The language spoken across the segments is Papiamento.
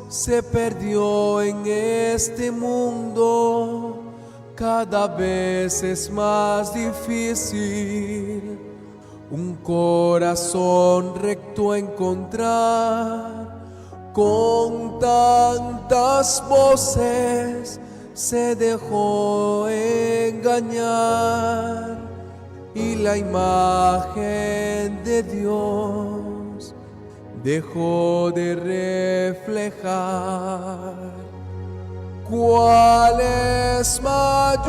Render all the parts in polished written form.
se perdió en este mundo, cada vez es más difícil un corazón recto encontrar. Con tantas voces se dejó engañar y la imagen de Dios dejó de reflejar. ¿Cuál es mayor?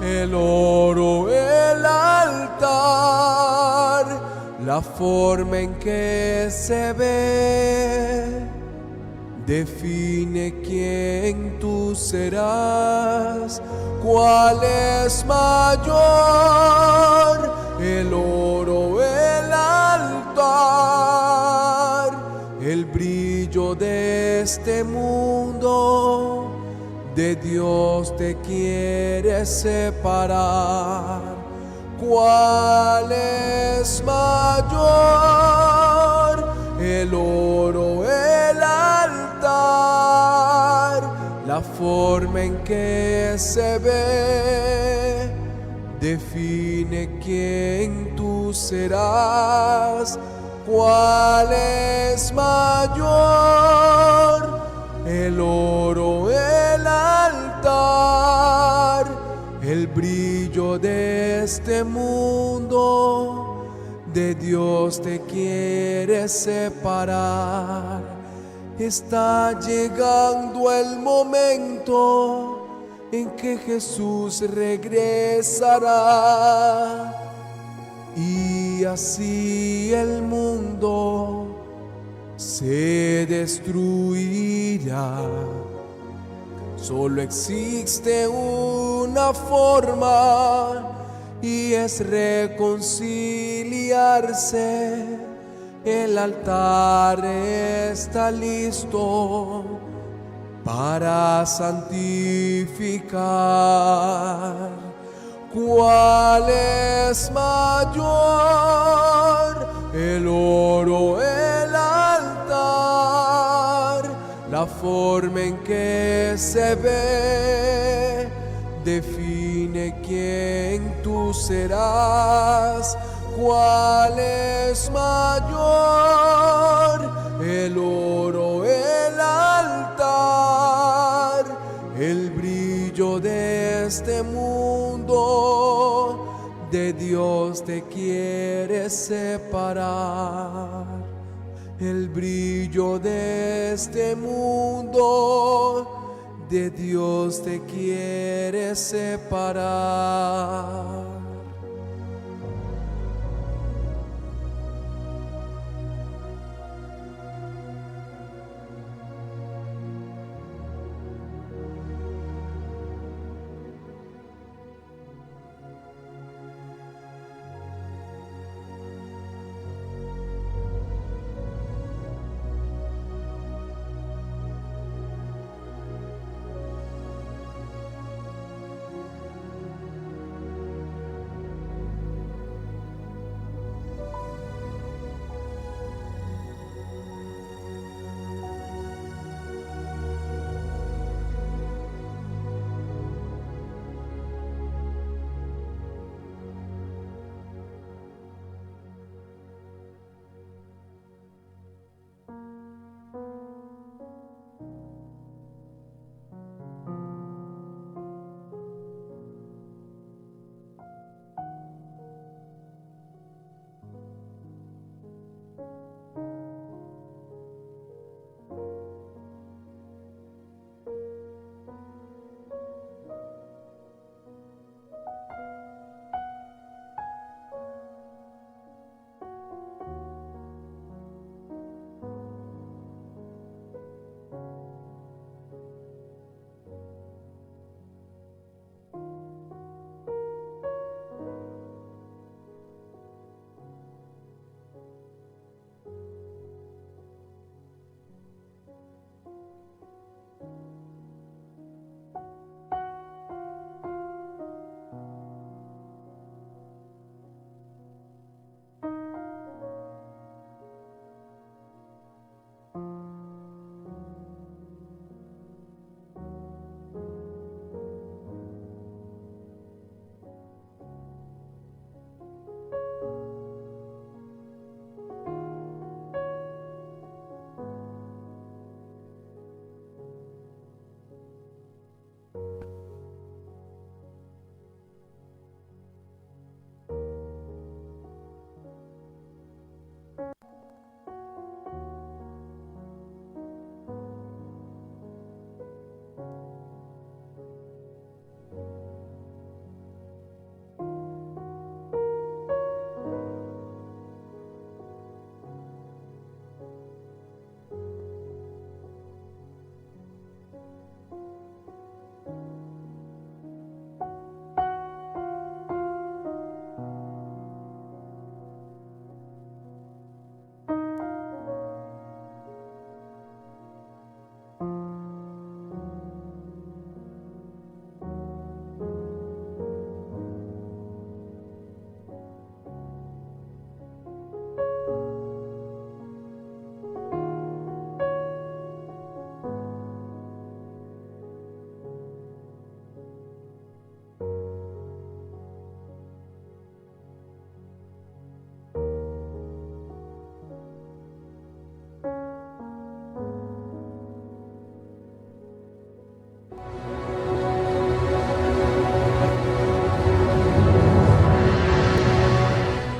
El oro, el altar, la forma en que se ve define quién tú serás. ¿Cuál es mayor? El oro, el altar, el brillo de este mundo, de Dios te quiere separar. ¿Cuál es mayor? El oro, el altar, la forma en que se ve, define quién tú serás. ¿Cuál es mayor? El oro, el altar, el brillo de este mundo, de Dios te quiere separar. Está llegando el momento en que Jesús regresará y así el mundo se destruirá. Solo existe una forma y es reconciliarse. El altar está listo para santificar. ¿Cuál es mayor? El oro, el altar, la forma en que se ve, define quién tú serás. ¿Cuál es mayor? El oro, el altar, el brillo de este mundo, de Dios te quiere separar. El brillo de este mundo, de Dios te quiere separar.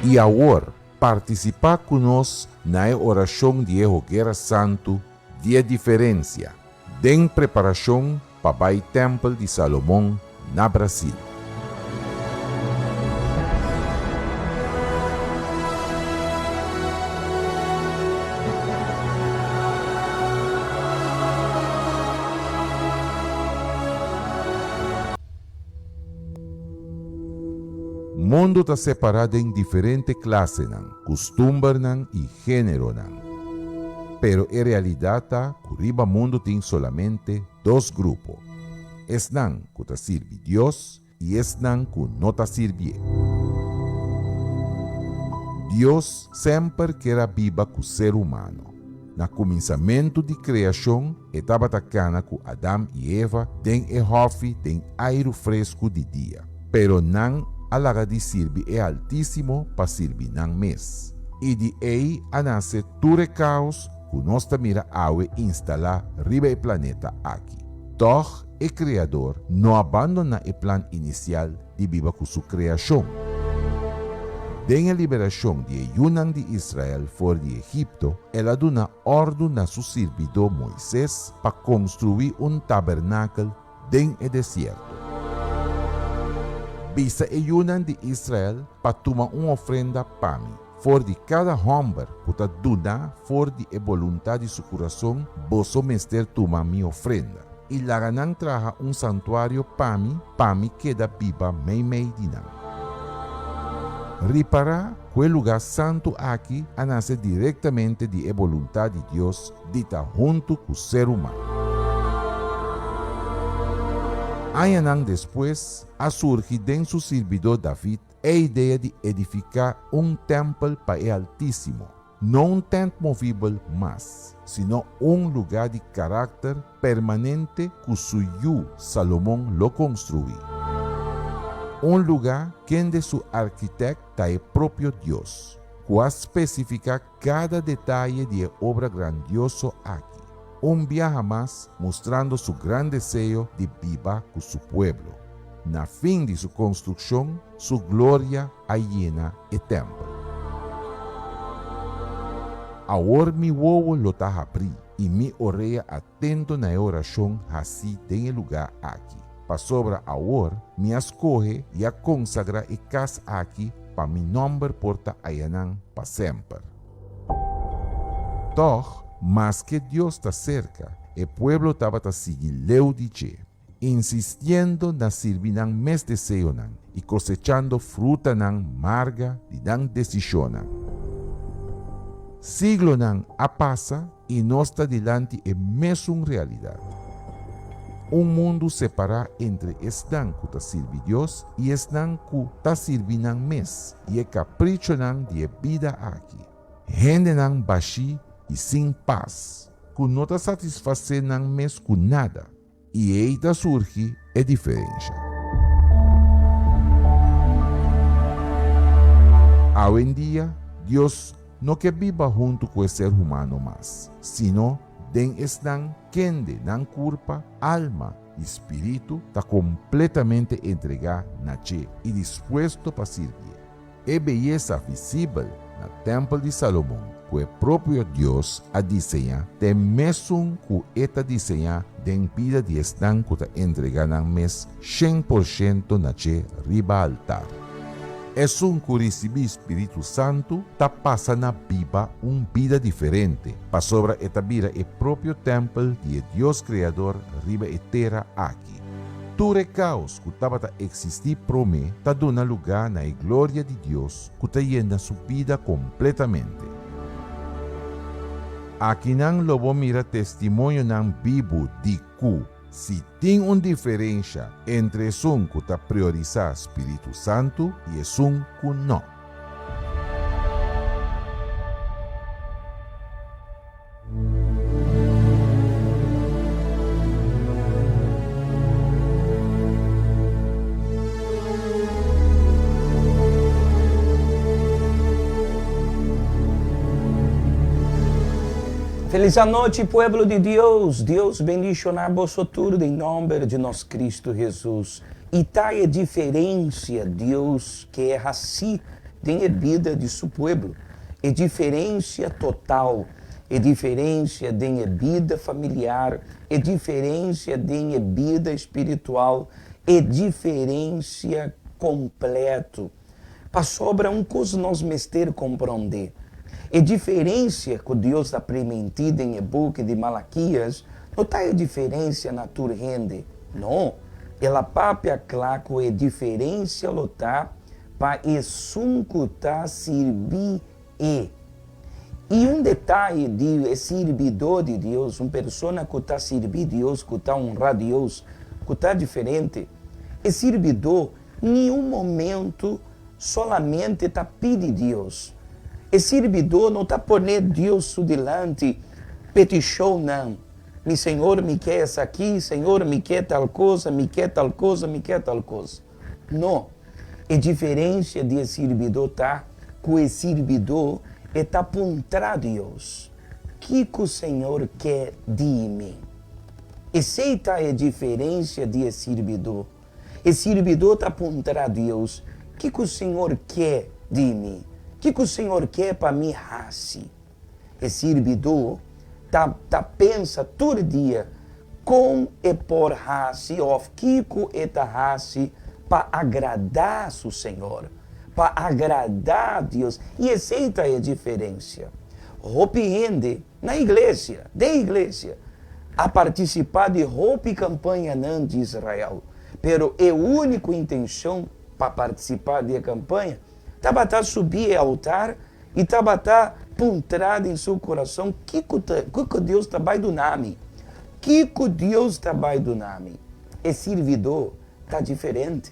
I awor, partisipá ku nos na e orashon di e Hoguera Santu di e Diferensia, den preparashon pa bai Tèmpel di Salomon na Brasil. Mundu ta separá den diferente klasenan, kustumbernan i géneronan. Pero e realidat ta ku riba mundu tin solamente dos grupo, esnan ku ta sirbi Dios i esnan ku no ta sirbié. Dios semper ker a biba ku ser humano. Na kuminsamentu di kreashon e tabata kana ku Adam i Eva den e hòfi den airu fresku di dia. Pero nan a laga di sirbi e Altísimo pa sirbi nan mes. I di ei a nase tur e kaos ku nos ta mira awe instalá riba e planeta aki. Tòg e Kreador no a bandoná e plan inisial di biba ku su kreashon. Den e liberashon di e yunan di Israel for di Egipto, el a duna òrdu na su sirbidó Moises pa konstruí un tabernakel den e desierto. Bisa e yunan di Israel pa tuma un ofrenda pa mi. For di kada hòmber ku ta duna for di e boluntat di su kurason, boso mester tuma mi ofrenda. I laga nan traha un santuario pa mi, pa mi keda biba meimei di nan. Ripará ku e lugá santu aki a nase direktamente di e boluntat di Dios di ta huntu ku ser humano. Añanan despues a surgi den su sirbidó David E idea di edifiká un tèmpel pa e Altísimo, no un tènt movibel mas, sino un lugá di karakter permanente ku su yu Salomon lo konstruí. Un lugá kende su arkitèkt ta e propio Dios, ku a spesifiká kada detaye di e obra grandioso aki, un biaha mas mustrando su gran deseo di biba ku su pueblo. Na fin di su konstrukshon, su gloria a yena e tèmpel. Awor mi wowo lo ta habrí i mi orea atento na e orashon hasí den e lugá aki, pasobra awor mi a skohe i a konsagrá e kas aki pa mi nòmber por ta ayanan pa semper. Tòg, maske Dios ta serka, e pueblo tabata sigui leu di dje. Insistiendo na sirbi nan mes deseonan i kosechando frutanan marga di nan desishonnan. Siglonan a pasa i nos ta dilanti e mesun realidat. Un mundu separá entre esnan ku ta sirbi Dios i esnan ku ta sirbi nan mes i e kaprichonan di e bida aki. Hendenan bashí i sin pas, ku no ta satisfasé nan mes ku nada. I ei ta surgi e diferensha. Awendia, Dios no ke biba huntu ku e ser humano mas, sino den esnan kende nan kurpa, alma i spiritu ta kompletamente entregá na dje i dispuesto pa sirbié. E beyesa visibel na tèmpel di Salomon ku e propio Dios a diseñá ta e mesun ku e ta diseñá den bida di esnan ku ta entregá nan mes 100% na dje riba altar. Esun ku risibí spiritu santu ta pasa na biba un bida diferente pasobra e ta bira e propio tèmpel di e Dios Kreador riba e tera aki. Tur e kaos ku tabata eksistí promé ta duna lugá na e gloria di Dios ku ta yena su bida kompletamente. Akinan lo bo mira testimonionan bibu di ku si tin un diferensha entre esun ku ta priorisá spiritu santu i esun ku nò. Feliz anochi pueblo di Dios, Dios bendiciona boso tur den nomber di nos Cristo Jesus. Y ta e diferencia Dios ke haci. den e bida di su pueblo. E diferensia total, e diferensia den e bida familiar, e diferensia den e bida spiritual, e diferensia kompleto. Pasobra un kos nos mester komprondé, e diferensia ku Dios a primintí den e buki di Malakias no ta e diferensia na tur hende. No, el a papia kla ku e diferensia lo ta pa esun ku ta sirbi e. I un detaye di e sirbidó di Dios, un persona ku ta sirbi Dios, ku ta honra Dios, ku ta diferente, e sirbidó Niun momento solamente ta pidi Dios. E sirbidó no ta pone Dios su dilanti petishonnan, Mi Señor, mi ke esaki, Señor, mi ke tal cosa, mi ke tal cosa, mi ke tal cosa. No. E diferensia di e sirbidó ta ku e sirbidó e ta puntra Dios, Kiko Señor ke di mi? Esei ta e diferensia di e sirbidó. E sirbidó ta puntra Dios, Kiko Señor ke di mi? Kiko Señor ke pa mi hasi? E sirbidó ta ta pensa tur dia kon e por hasi òf kiko e ta hasi pa agradá su Señor, pa agradá Dios. I esei ta e diferensia. Hopi hende Na iglesia, den iglesia, a partisipá di hopi kampañanan di Israel, pero e úniko intenshon pa partisipá di e kampaña tabata subi e altar i tabata puntra den su kurason, Kiko ta, kiko Dios ta bai duna mi? Kiko Dios ta bai duna mi? E sirbidó ta diferente.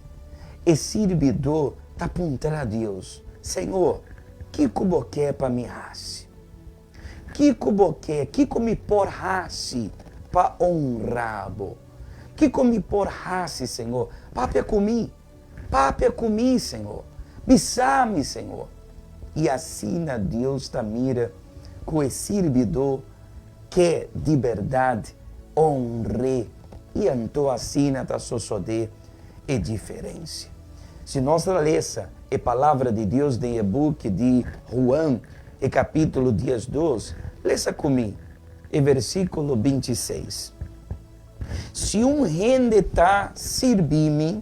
E sirbidó ta puntra Dios, Señor, kiko bo ke pa mi hasi? Kiko bo ke? Kiko mi por hasi pa honra bo? Kiko mi por hasi, Señor? Papia ku mi. Papia ku mi, Señor. Bisa mi, Señor. I asina Dios ta mira ku e sirbidó ke di bèrdat honr'é. I anto asina ta sosodé e diferensia. Si nos ta lesa e Palabra di Dios den e buki di Juan, e kapítulo diesdos, lesa ku mi e versíkulo bintiseis, Si un hende ta sirbi mi,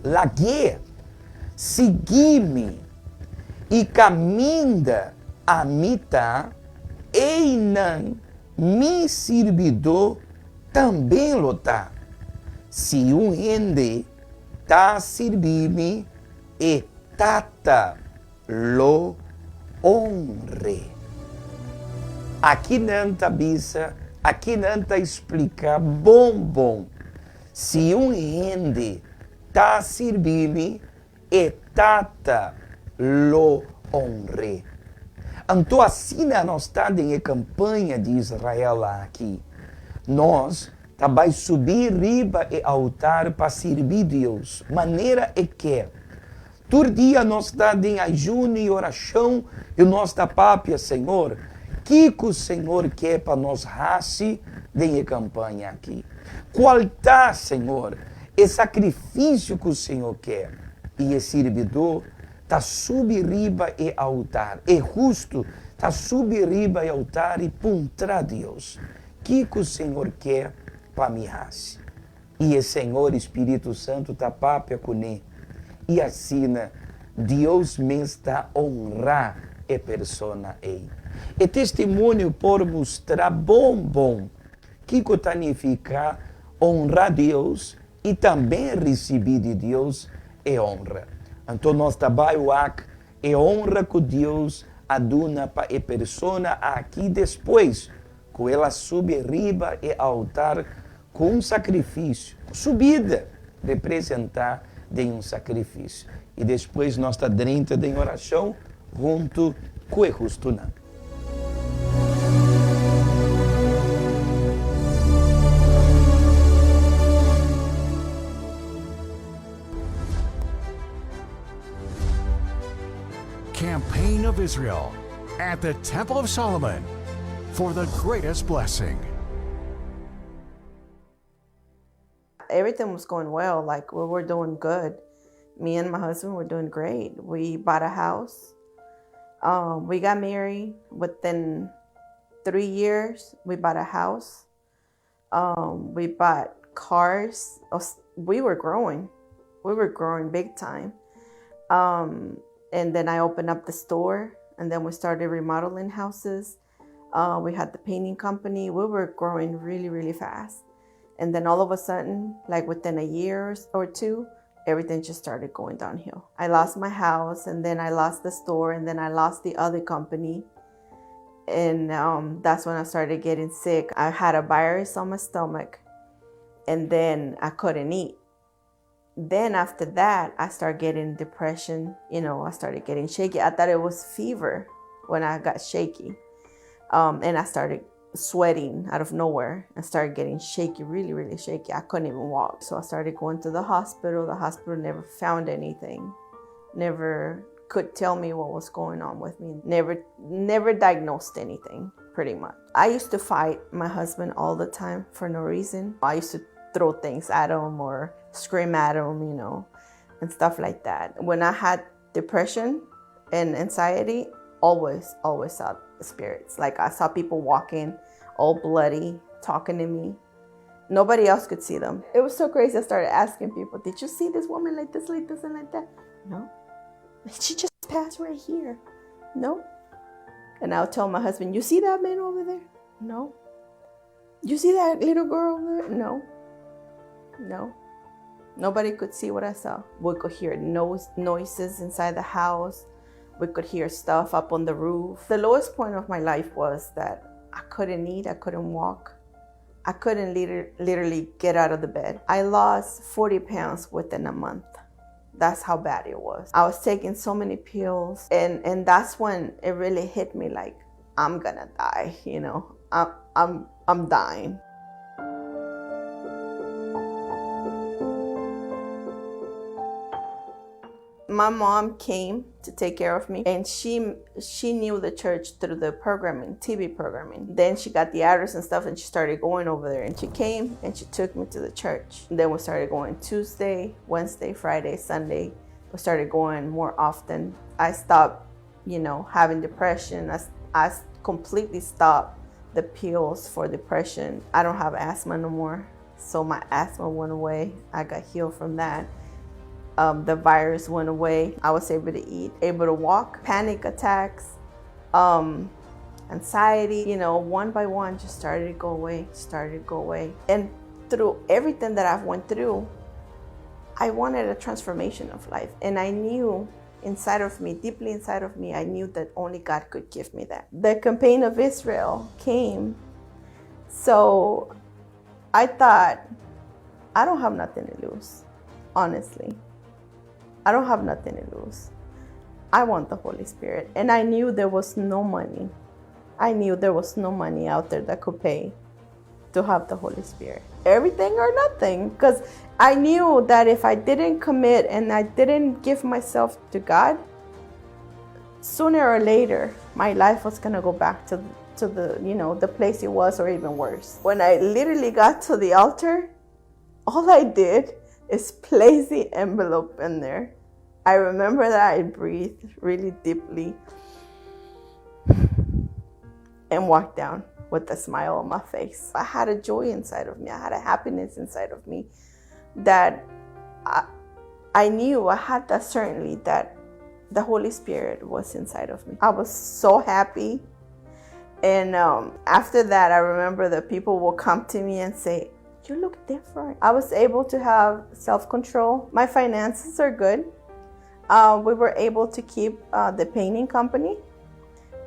lag'é sigui mi, i kaminda ami ta, einan mi sirbidó tambe lo ta. Si un hende ta sirbi mi, e Tata lo honr'é. Aki nan ta bisa, aki nan ta splika bon bon, si un hende ta sirbi mi, e Tata lo honr'é. Anto asina nos ta den e kampaña di Israel aki. Nos ta bai subi riba e altar pa sirbi Dios manera e ke. Tur dia nos ta den ayuno i orashon i nos ta papia, Señor, kiko Señor ke pa nos hasi den e kampaña aki? Kual ta, Señor, e sakrifisio ku Señor ke? I e sirbidó ta subi riba e altar, e hustu ta subi riba e altar i puntra Dios, Kiko Señor ke pa mi hasi? I e Señor Spiritu Santu ta papia kuné, i asina Dios mes ta honrá e persona ei. E testimonio por mustra bon bon kiko ta nifiká honrá Dios i tambe risibí di Dios e honra. Anto nos ta bai wak e honra ku Dios a duna pa e persona aki despues ku el a subi riba e altar ku un sakrifisio, ku su bida representá den un sakrifisio. I despues nos ta drenta den orashon huntu ku e hustunan. Campaign of Israel at the Temple of Solomon for the greatest blessing. Everything was going well, like we were doing good. Me and my husband were doing great. We bought a house. We got married within 3 years. We bought a house. We bought cars. We were growing. We were growing big time. And then I opened up the store, and then we started remodeling houses. We had the painting company. We were growing really, really fast. And then all of a sudden, like within a year or two, everything just started going downhill. I lost my house, and then I lost the store, and then I lost the other company. And that's when I started getting sick. I had a virus on my stomach, and then I couldn't eat. Then after that, I started getting depression. I started getting shaky. I thought it was fever when I got shaky. And I started sweating out of nowhere and started getting shaky, really, really shaky. I couldn't even walk. So I started going to the hospital. The hospital never found anything, never could tell me what was going on with me, never, never diagnosed anything, pretty much. I used to fight my husband all the time for no reason. I used to throw things at him or scream at him and stuff like that. When I had depression and anxiety, always, always saw spirits. Like, I saw people walking all bloody, talking to me. Nobody else could see them. It was so crazy. I started asking people, "Did you see this woman like this, like this, and like that?" "No." "She just passed right here." "No." And I'll tell my husband, "You see that man over there?" "No." "You see that little girl over there?" "No. No." Nobody could see what I saw. We could hear noises inside the house. We could hear stuff up on the roof. The lowest point of my life was that I couldn't eat, I couldn't walk. I couldn't literally get out of the bed. I lost 40 pounds within a month. That's how bad it was. I was taking so many pills, and that's when it really hit me, like, I'm gonna die. I'm dying. My mom came to take care of me, and she knew the church through the programming, TV programming. Then she got the address and stuff, and she started going over there, and she came and she took me to the church. And then we started going Tuesday, Wednesday, Friday, Sunday. We started going more often. I stopped having depression. I completely stopped the pills for depression. I don't have asthma no more, so my asthma went away. I got healed from that. The virus went away. I was able to eat, able to walk. Panic attacks, anxiety, one by one just started to go away, started to go away. And through everything that I've went through, I wanted a transformation of life. And I knew inside of me, deeply inside of me, I knew that only God could give me that. The Campaign of Israel came. So I thought, I don't have nothing to lose, honestly. I don't have nothing to lose. I want the Holy Spirit. And I knew there was no money. I knew there was no money out there that could pay to have the Holy Spirit. Everything or nothing. Because I knew that if I didn't commit and I didn't give myself to God, sooner or later, my life was going to go back to the place it was or even worse. When I literally got to the altar, all I did is place the envelope in there. I remember that I breathed really deeply and walked down with a smile on my face. I had a joy inside of me. I had a happiness inside of me that I knew I had that certainly that the Holy Spirit was inside of me. I was so happy. And after that, I remember that people will come to me and say, "You look different." I was able to have self control. My finances are good. We were able to keep the painting company.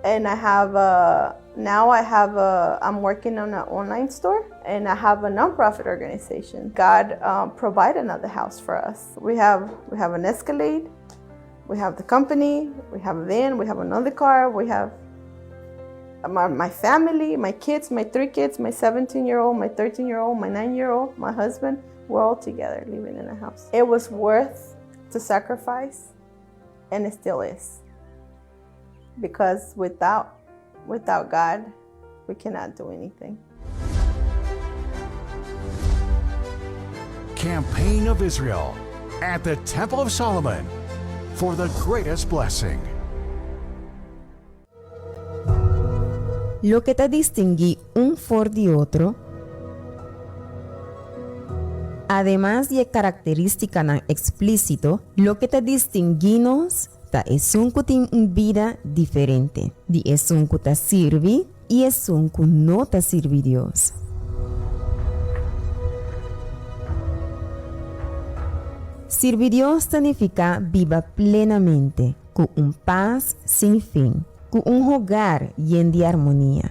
And I have a, now I have a, I'm working on an online store, and I have a nonprofit organization. God provided another house for us. We have an Escalade, we have the company, we have a van, we have another car, we have my family, my kids, my three kids, my 17-year-old, my 13-year-old, my 9-year-old, my husband. We're all together living in a house. It was worth to sacrifice, and it still is. Because without God, we cannot do anything. Campaign of Israel. At the Temple of Solomon for the greatest blessing. Loke ta distinguí un for di otro, Ademas di e karakterístikanan eksplísito, loke ta distinguí nos ta esun ku tin un bida diferente di esun ku ta sirbi i esun ku no ta sirbi Dios. Sirbi Dios ta nifiká biba plenamente, ku un pas sin fin, ku un hogar yen di armonia.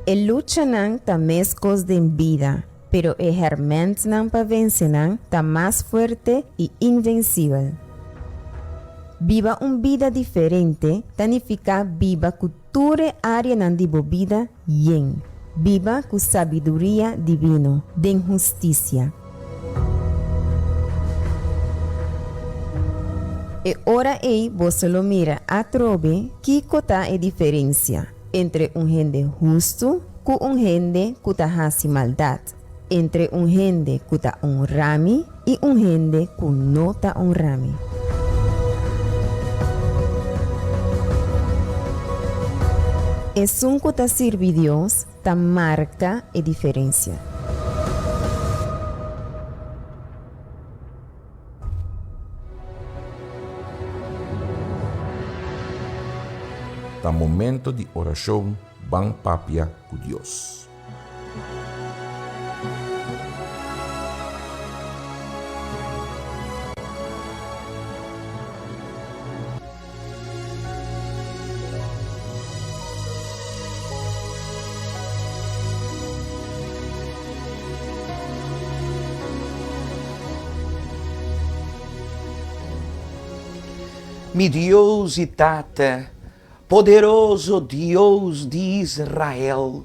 E luchanan ta meskos den bida, pero e hèrmèntnan pa vense nan ta mas fuerte i invensibel. Biba un bida diferente ta nifiká biba ku Tur e áreanan di bo bida yen. Biba ku sabiduria divino, den hustisia. E ora ei boso lo mira atrobe kiko ta e diferensia entre un hende hustu ku un hende ku ta hasi maldat, entre un hende ku ta onra mi i un hende ku no ta onra mi. Esun ku ta sirbi Dios ta marka e diferensia. Ta momento di orashon ban papia ku Dios. Mi Dios i Tata, Poderoso Dios di Israel,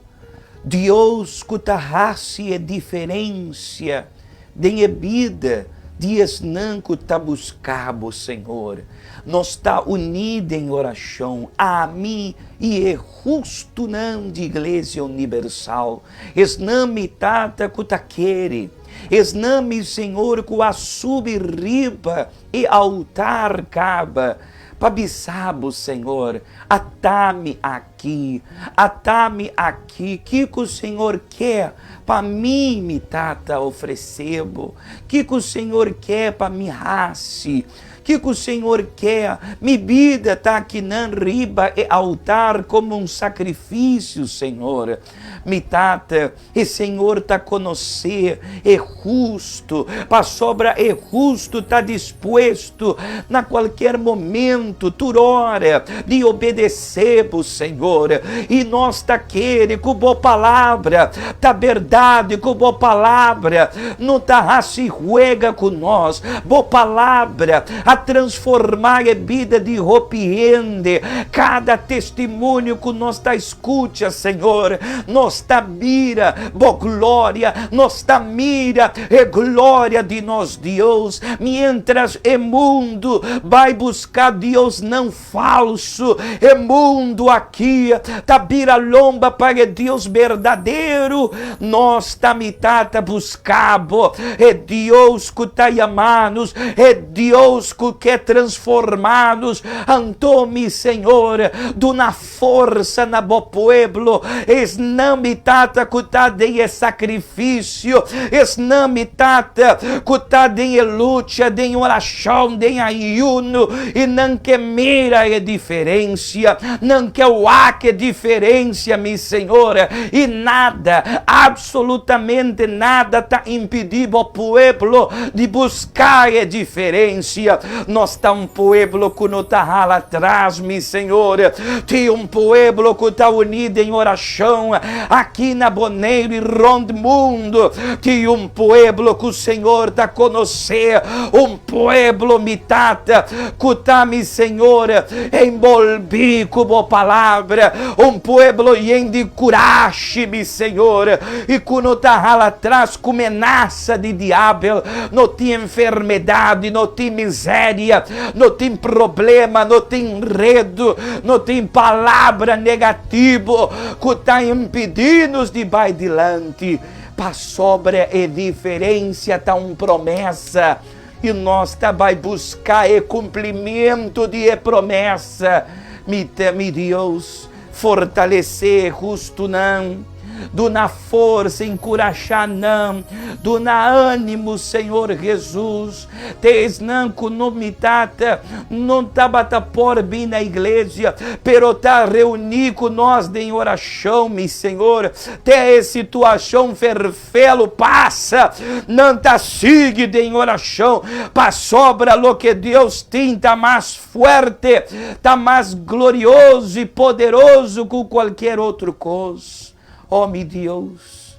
Dios ku ta hasi e diferensia den e bida di esnan ku ta buska bo, Señor. Nos ta uní den orashon, ami i e hustunan di Iglesia Unibersal, esnan, mi Tata, ku ta kere, esnan, mi Señor, ku a subi riba e altar kaba, Pa bisa bo, Señor, ata mi aki, ata mi aki, kiko Señor ke pa mi, mi Tata, ofresé bo? Kiko Señor ke pa mi hasi? Kiko Señor ke? Mi bida ta akinan riba e altar komo un sakrifisio, Señor. Mi Tata, E Señor ta konosé e hustu, pasobra e hustu ta dispuesto na kualkier momentu, tur ora, di obedesé bo, Señor. I nos ta kere ku bo palabra ta bèrdat, ku bo palabra no ta hasi huega ku nos. Bo palabra a transformá e bida di hopi hende. Kada testimonio ku nos ta Skucha, Señor, nos ta mira bo gloria, nos ta mira e gloria di nos Dios, mientras e mundu bai buska diosnan falsu, e mundu aki ta bira lomba pa e Dios berdadero, nos ta mitá ta buska bo, e Dios ku ta yama nos, e Dios ku ke transforma nos. Anto, mi Señor, duna Forsa na bo pueblo, esnan mi Tata ku ta den e sakrifisio, esnan mi Tata ku ta den e lucha, den orashon, den ayuno, i nan ke mira e diferensia, nan ke wak e diferensia, mi Señor, i nada, absolutamente nada ta impidí bo pueblo di buska e diferensia. Nos ta un pueblo ku no ta hala tras, mi Señor. Tin un pueblo ku ta uní den orashon aki na Boneiru i rònt mundu. Tin un pueblo ku Señor ta konosé, un pueblo, mi Tata, ku ta, mi Señor, enbolbí ku bo Palabra, un pueblo yen di kurashi, mi Señor, i ku no ta hala tras ku menasa di diabel. No tin enfermedat, no tin miseria, no tin problema, no tin redu, no tin palabra negativo ku ta impidí nos di bai dilanti, pasobra e diferensia ta un promesa. I nos ta bai buska e kumplimentu di e promesa. Mi ta, mi Dios, fortalesé e hustunan. Duna forsa, enkurashá nan. Duna ánimo, Señor Hesus. Te esnan ku no mi tata no tabata por bin na iglesia, pero ta reuní ku nos den orashon, mi Señor. Te e situashon ferfelu pasa, nan ta sigui den orashon, pasobra loke Dios tin ta mas fuerte, ta mas glorioso i poderoso ku kualkier otro kos. O mi Dios!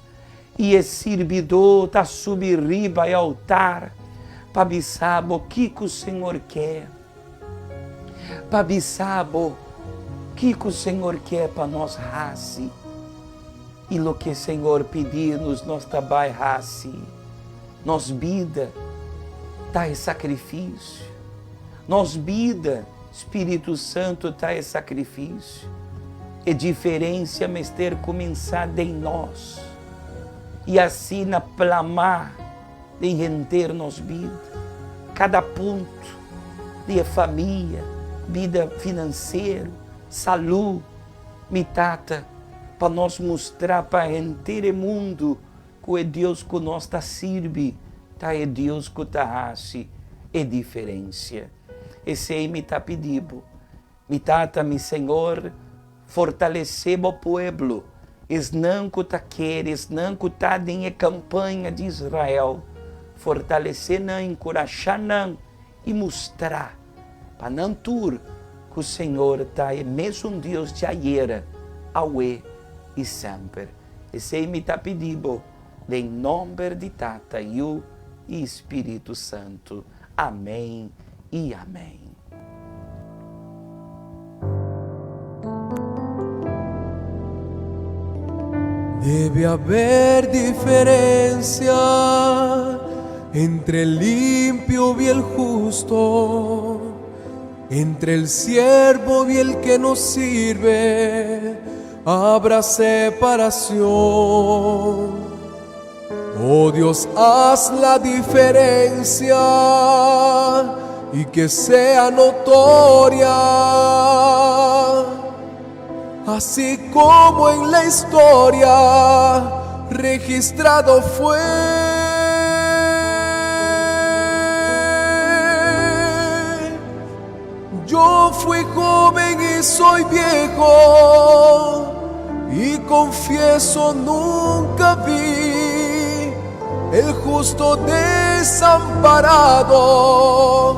I e sirbidó ta subi riba e altar pa bisa bo kiko Señor ke, pa bisa bo kiko Señor ke pa nos hasi. I loke Señor pidi nos, nos ta bai hasi. Nos bida ta e sakrifisio. Nos bida, Spiritu Santu ta e sakrifisio. E diferensia mester kuminsá den nos i asina plamá den henter nos bida. Kada punto di e famia, bida finansero, salú, mi Tata, pa nos mustra pa henter e mundu Ku e Dios ku nos ta sirbi ta e Dios ku ta hasi e diferensia. Esei mi ta pidi bo, mi Tata, mi Señor, fortalesé bo pueblo, esnan ku ta kere, esnan ku ta den e kampaña di Israel, fortalesé nan, enkurashá nan i mustra pa nan tur ku Señor ta e mesun Dios di ayera, awe i semper. Esei mi ta pidi bo den nomber di Tata, Yu i Spiritu Santu. Amen i amen. Debe haber diferencia entre el limpio y el justo, entre el siervo y el que no sirve, habrá separación. Oh Dios, haz la diferencia y que sea notoria, así como en la historia registrado fue. Yo fui joven y soy viejo y confieso nunca vi el justo desamparado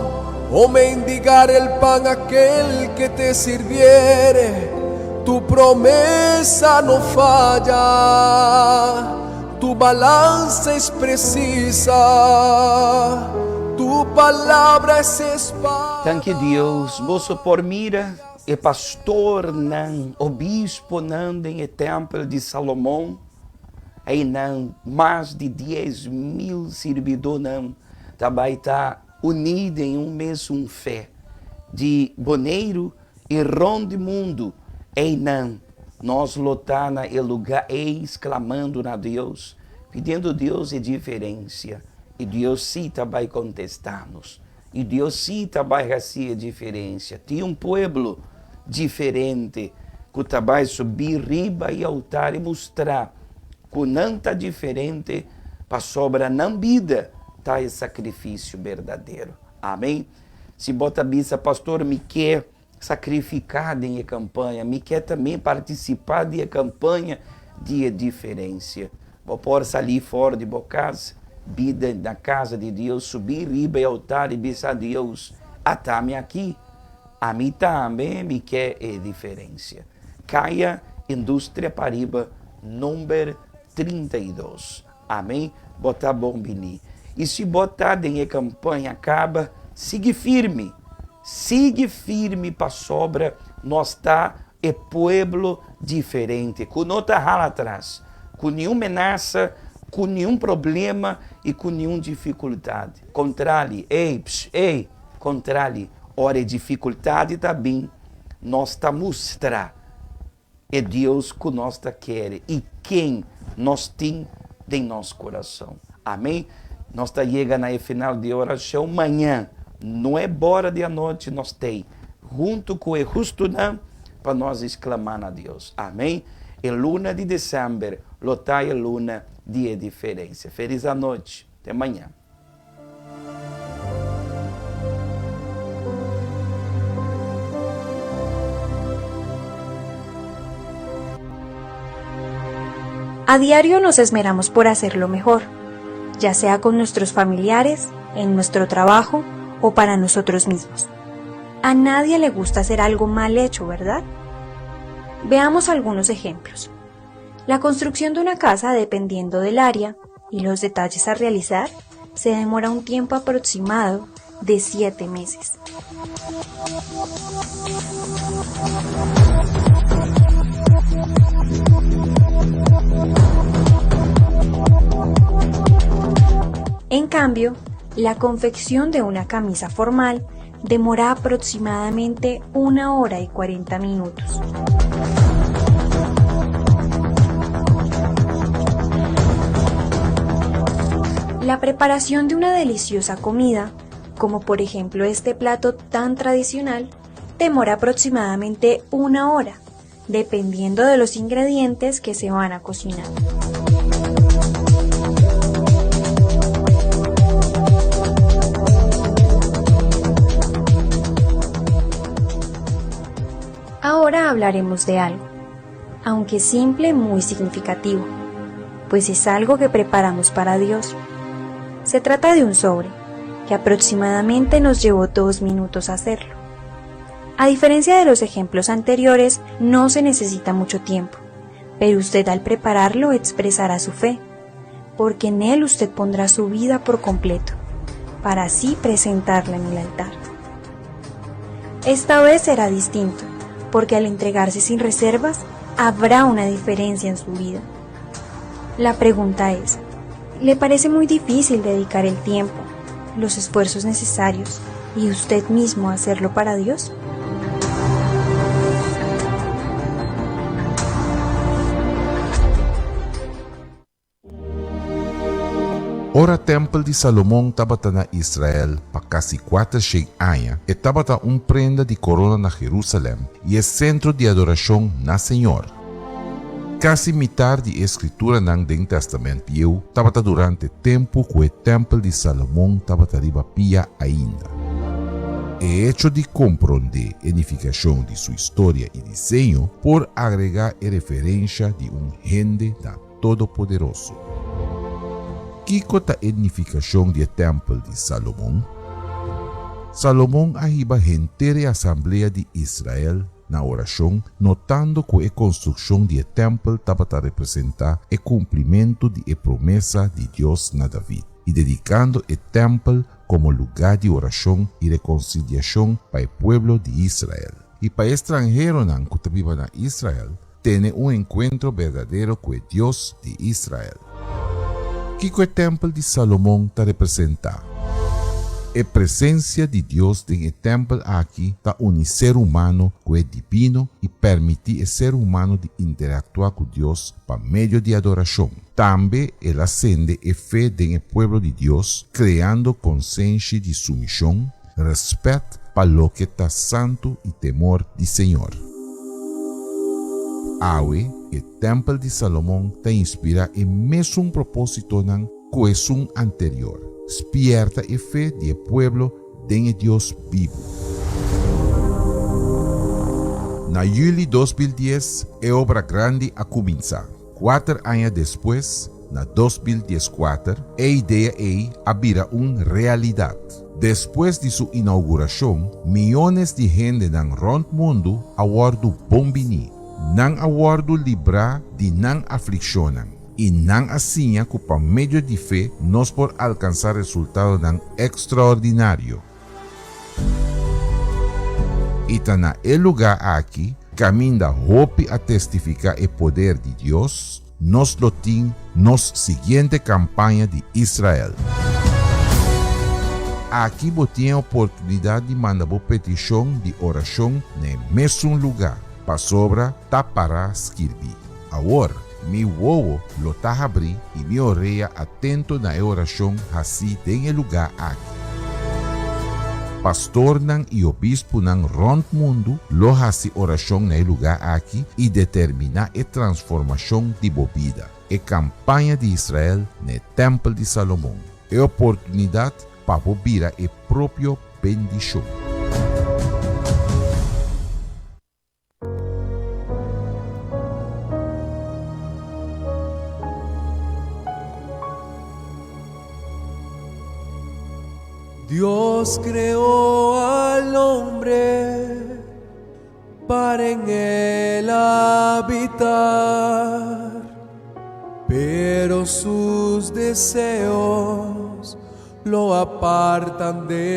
o mendigar el pan aquel que te sirviere. Tu promesa no falla, tu balanza es precisa, tu palabra es espada. Danki Dios, boso por mira e pastornan, obisponan den e tèmpel di Salomon. Einan mas di 10,000 sirbidónan ta bai ta uní den un mesun fe. Di Boneiru i rònt di mundu, einan nos lo ta na e lugá ei sklamando na Dios, pidiendo Dios e diferensia, i Dios sí ta bai kontestá nos, i Dios sí ta bai hasi e diferensia. Tin un pueblo diferente ku ta bai subi riba e altar i mustra ku nan ta diferente pasobra nan bida ta e sakrifisio berdadero. Amen. Si bo ta bisa, Pastor, mi ke sakrifiká den e kampaña, mi ke tambe partisipá di e kampaña di e diferensia. Bo por salí for di bo kas, bida na kasa di Dios, subí riba e altar i bisa Dios, Ata mi aki, ami tambe mi ke e diferensia. Kaya Industria Pariba number 32. Amén, bo ta bon bini. I si bo ta den e kampaña kaba, sigui firme. Sigui firme pasobra nos ta e pueblo diferente ku no ta hala atras ku niun menasa, ku niun problema i ku niun difikultat. Kontrali, ey, psh, ey, kontrali, ora e difikultadi ta bin, nos ta mustra E Dios ku nos ta kere i ken nos tin den nos kurason. Amen. Nos ta yega na e final di orashon. Mañan, nueb'ora di anochi, nos t'ei huntu ku e hustunan pa nos esklamá na Dios. Amén. E luna di desèmber lo ta e luna di e diferensia. Felis anochi. Te mañan. A diario nos esmeramos por hacerlo mejor, ya sea con nuestros familiares, en nuestro trabajo o para nosotros mismos. A nadie le gusta hacer algo mal hecho, ¿verdad? Veamos algunos ejemplos. La construcción de una casa, dependiendo del área y los detalles a realizar, se demora un tiempo aproximado de 7 meses. En cambio, la confección de una camisa formal demora aproximadamente una hora y 40 minutos. La preparación de una deliciosa comida, como por ejemplo este plato tan tradicional, demora aproximadamente una hora, dependiendo de los ingredientes que se van a cocinar. Ahora hablaremos de algo, aunque simple, muy significativo, pues es algo que preparamos para Dios. Se trata de un sobre, que aproximadamente nos llevó 2 minutos hacerlo. A diferencia de los ejemplos anteriores, no se necesita mucho tiempo, pero usted al prepararlo expresará su fe, porque en él usted pondrá su vida por completo, para así presentarla en el altar. Esta vez será distinto, porque al entregarse sin reservas, habrá una diferencia en su vida. La pregunta es, ¿le parece muy difícil dedicar el tiempo, los esfuerzos necesarios y usted mismo hacerlo para Dios? Ora tèmpel di Salomon tabata na Israel pa kasi kuatershen aña, e tabata un prenda di korona na Jerusalèm i e sentro di adorashon na Señor. Kasi mitar di e skrituranan den Tèstamènt Bieu tabata durante tempu ku e tèmpel di Salomon tabata riba pia ainda. E echo di komprondé e nifikashon di su historia i diseño por agregá e referensha di un hende na Todopoderoso. Kiko ta e nifikashon di e tèmpel di Salomon? Salomon a hiba henter e asamblea di Israel na orashon, notando ku e konstrukshon di e tèmpel tabata representá e kumplimentu di e promesa di Dios na David, i dedikando e tèmpel komo lugá di orashon i rekonsiliashon pa e pueblo di Israel. I pa e stranheronan ku ta biba na Israel, tene un enkuentro berdadero ku e Dios di Israel. Kiko e tèmpel di Salomon ta representá? E presensia di Dios den e tèmpel aki ta uni ser humano ku e dibino i pèrmití e ser humano di interaktuá ku Dios pa medio di adorashon. Tambe el a sende e fe den e pueblo di Dios, kreando konsenshi di sumishon, Rèspèt pa loke ta santu i temor di Señor. Awe, e tèmpel di Salomon ta inspirá e mesun propósitonan ku esun anterior, spièrta e fe di e pueblo den e Dios bibu. Na yüli 2010, e obra grandi a kuminsá. Kuater aña despues, na 2014, e idea ei a bira un realidat. Despues di su inaugurashon, miónes di hendenan rònt mundu a wòrdu bon biní. Nan a wòrdu librá di nan aflikshonnan, i nan a siña ku pa medio di fe nos por alkansá resultadonan ekstraordinario. I ta na e lugá aki, kaminda hopi a testifiká e poder di Dios, nos lo tin nos siguiente kampaña di Israel. Aki bo tin e oportunidat di manda bo petishon di orashon na e mesun lugá, pasobra ta pará skirbí. Awor. Mi wowo lo ta habrí i mi orea atento na e orashon hasí den e lugá aki. Pastornan i obispunan rònt mundu lo hasi orashon na e lugá aki i determiná e transformashon di bo bida. E kampaña di Israel na e Tèmpel di Salomon, e oportunidat pa bo bira e propio bendishon. Dios creó al hombre para en él habitar, pero sus deseos lo apartan de.